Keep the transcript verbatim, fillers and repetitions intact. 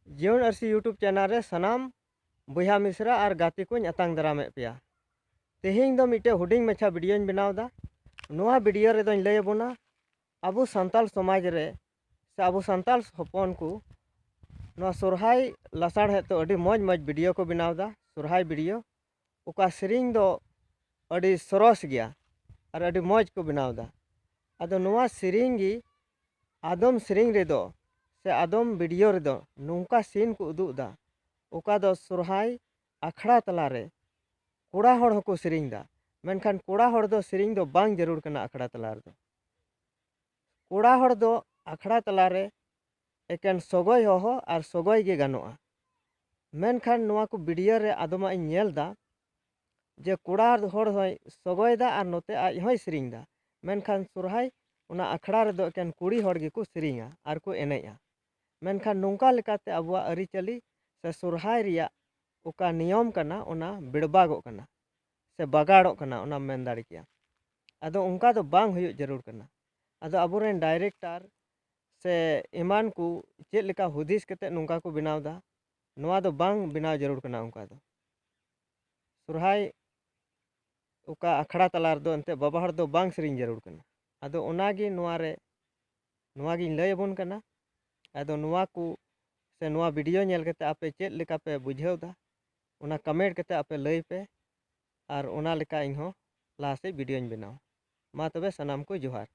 ᱡᱤᱭᱚᱱ ᱟᱹᱨᱥᱤ YouTube channel ᱨᱮ ᱥᱟᱱᱟᱢ ᱵᱚᱭᱦᱟ ᱢᱤᱥᱨᱟ ᱟᱨ ᱜᱟᱛᱮ ᱠᱚᱧ ᱟᱛᱟᱝ ᱫᱟᱨᱟᱢᱮᱫ ᱯᱮᱭᱟ᱾ ᱛᱮᱦᱮᱧ ᱫᱚ ᱢᱤᱫᱴᱮᱡ ᱦᱩᱰᱤᱧ ᱢᱟᱪᱷᱟ ᱵᱷᱤᱰᱤᱭᱳᱧ ᱵᱮᱱᱟᱣ ᱮᱫᱟ᱾ ᱱᱚᱣᱟ ᱵᱷᱤᱰᱤᱭᱳ ᱨᱮᱫᱚᱧ ᱞᱟᱹᱭ ᱟᱵᱚᱱᱟ, ᱟᱵᱚ ᱥᱟᱱᱛᱟᱲ ᱥᱚᱢᱟᱡᱽ ᱨᱮ ᱥᱮ ᱟᱵᱚ ᱥᱟᱱᱛᱟᱲ ᱦᱚᱯᱚᱱ ᱠᱚ ᱱᱚᱣᱟ ᱥᱚᱨᱦᱟᱭ ᱞᱟᱥᱟᱲᱦᱮᱫ ᱛᱮ ᱟᱹᱰᱤ ᱢᱚᱡᱽ ᱢᱚᱡᱽ ᱵᱷᱤᱰᱤᱭᱳ ᱠᱚ ᱵᱮᱱᱟᱣ ᱮᱫᱟ᱾ ᱥᱚᱨᱦᱟᱭ ᱵᱷᱤᱰᱤᱭᱳ, ᱚᱠᱟ ᱥᱮᱨᱮᱧ ᱫᱚ ᱟᱹᱰᱤ ᱥᱚᱨᱚᱥ ᱜᱮᱭᱟ ᱟᱨ ᱟᱹᱰᱤ ᱢᱚᱡᱽ ᱠᱚ ᱵᱮᱱᱟᱣ ᱮᱫᱟ᱾ ᱟᱫᱚ ᱱᱚᱣᱟ ᱥᱮᱨᱮᱧ ᱜᱮ ᱟᱫᱚᱢ ᱥᱮᱨᱮᱧ ᱨᱮᱫᱚ ᱥᱮ ᱟᱫᱚᱢ ᱵᱷᱤᱰᱤᱭᱳ ᱨᱮᱫᱚ ᱱᱚᱝᱠᱟ ᱥᱤᱱ ᱠᱚ ᱩᱫᱩᱜ ᱮᱫᱟ, ᱚᱠᱟ ᱫᱚ ᱥᱚᱨᱦᱟᱭ ᱟᱠᱷᱲᱟ ᱛᱟᱞᱟᱨᱮ ᱠᱚᱲᱟ ᱦᱚᱲ ᱦᱚᱸᱠᱚ ᱥᱮᱨᱮᱧ ᱮᱫᱟ, ᱢᱮᱱᱠᱷᱟᱱ ᱠᱚᱲᱟ ᱦᱚᱲ ᱫᱚ ᱥᱮᱨᱮᱧ ᱫᱚ ᱵᱟᱝ ᱡᱟᱹᱨᱩᱲ ᱠᱟᱱᱟ ᱟᱠᱷᱲᱟ ᱛᱟᱞᱟ ᱨᱮᱫᱚ᱾ ᱠᱚᱲᱟ ᱦᱚᱲ ᱫᱚ ᱟᱠᱷᱲᱟ ᱛᱟᱞᱟᱨᱮ ᱮᱠᱮᱱ ᱥᱚᱜᱚᱭ ᱦᱚᱦᱚ ᱟᱨ ᱥᱚᱜᱚᱭ ᱜᱮ ᱜᱟᱱᱚᱜᱼᱟ᱾ ᱢᱮᱱᱠᱷᱟᱱ ᱱᱚᱣᱟ ᱠᱚ ᱵᱷᱤᱰᱤᱭᱳ ᱨᱮ ᱟᱫᱚᱢᱟᱜ ᱤᱧ ᱧᱮᱞ ᱮᱫᱟ ᱡᱮ ᱠᱚᱲᱟ ᱦᱚᱲ ᱦᱚᱸᱭ ᱥᱚᱜᱚᱭᱮᱫᱟ ᱟᱨ ᱱᱚᱛᱮ ᱟᱡ ᱦᱚᱸᱭ ᱥᱮᱨᱮᱧ ᱮᱫᱟ, ᱢᱮᱱᱠᱷᱟᱱ ᱥᱚᱨᱦᱟᱭ ᱚᱱᱟ ᱟᱠᱷᱲᱟ ᱨᱮᱫᱚ ᱮᱠᱮᱱ ᱠᱩᱲᱤ ᱦᱚᱲ ᱜᱮᱠᱚ ᱥᱮᱨᱮᱧᱟ ᱟᱨ ᱠᱚ ᱮᱱᱮᱡᱼᱟ᱾ ᱢᱮᱱᱠᱷᱟᱱ ᱱᱚᱝᱠᱟ ᱞᱮᱠᱟᱛᱮ ᱟᱵᱚᱣᱟᱜ ᱟᱹᱨᱤᱪᱟᱹᱞᱤ ᱥᱮ ᱥᱚᱨᱦᱟᱭ ᱨᱮᱭᱟᱜ ᱚᱠᱟ ᱱᱤᱭᱚᱢ ᱠᱟᱱᱟ, ᱚᱱᱟ ᱵᱮᱲᱵᱟᱜᱚᱜ ᱠᱟᱱᱟ ᱥᱮ ᱵᱟᱜᱟᱲᱚᱜ ᱠᱟᱱᱟ, ᱚᱱᱟᱢ ᱢᱮᱱ ᱫᱟᱲᱮ ᱠᱮᱭᱟ᱾ ᱟᱫᱚ ᱚᱱᱠᱟ ᱫᱚ ᱵᱟᱝ ᱦᱩᱭᱩᱜ ᱡᱟᱹᱨᱩᱲ ᱠᱟᱱᱟ᱾ ᱟᱫᱚ ᱟᱵᱚᱨᱮᱱ ᱰᱟᱭᱨᱮᱠᱴᱟᱨ ᱥᱮ ᱮᱢᱟᱱ ᱠᱚ ᱪᱮᱫ ᱞᱮᱠᱟ ᱦᱩᱫᱤᱥ ᱠᱟᱛᱮ ᱱᱚᱝᱠᱟ ᱠᱚ ᱵᱮᱱᱟᱣ ᱮᱫᱟ, ᱱᱚᱣᱟ ᱫᱚ ᱵᱟᱝ ᱵᱮᱱᱟᱣ ᱡᱟᱹᱨᱩᱲ ᱠᱟᱱᱟ᱾ ᱚᱱᱠᱟ ᱫᱚ ᱥᱚᱨᱦᱟᱭ ᱚᱠᱟ ᱟᱠᱷᱲᱟ ᱛᱟᱞᱟ ᱨᱮᱫᱚ ᱮᱱᱛᱮᱫ ᱵᱟᱵᱟ ᱦᱚᱲ ᱫᱚ ᱵᱟᱝ ᱥᱮᱨᱮᱧ ᱡᱟᱹᱨᱩᱲ ᱠᱟᱱᱟ᱾ ᱟᱫᱚ ᱚᱱᱟᱜᱮ ᱱᱚᱣᱟ ᱨᱮ, ᱱᱚᱣᱟᱜᱤᱧ ᱞᱟᱹᱭ ᱟᱵᱚᱱ ᱠᱟᱱᱟ᱾ ᱟᱫᱚ ᱱᱚᱣᱟ ᱠᱚ ᱥᱮ ᱱᱚᱣᱟ ᱵᱷᱤᱰᱤᱭᱳ ᱧᱮᱞ ᱠᱟᱛᱮ ᱟᱯᱮ ᱪᱮᱫ ᱞᱮᱠᱟ ᱯᱮ ᱵᱩᱡᱷᱟᱹᱣ ᱮᱫᱟ, ᱚᱱᱟ ᱠᱚᱢᱮᱱᱴ ᱠᱟᱛᱮ ᱟᱯᱮ ᱞᱟᱹᱭ ᱯᱮ, ᱟᱨ ᱚᱱᱟ ᱞᱮᱠᱟ ᱤᱧ ᱦᱚᱸ ᱞᱟᱦᱟ ᱥᱮᱫ ᱵᱷᱤᱰᱤᱭᱳᱧ ᱵᱮᱱᱟᱣᱟ᱾ ᱢᱟ ᱛᱚᱵᱮ ᱥᱟᱱᱟᱢ ᱠᱚ ᱡᱚᱦᱟᱨ᱾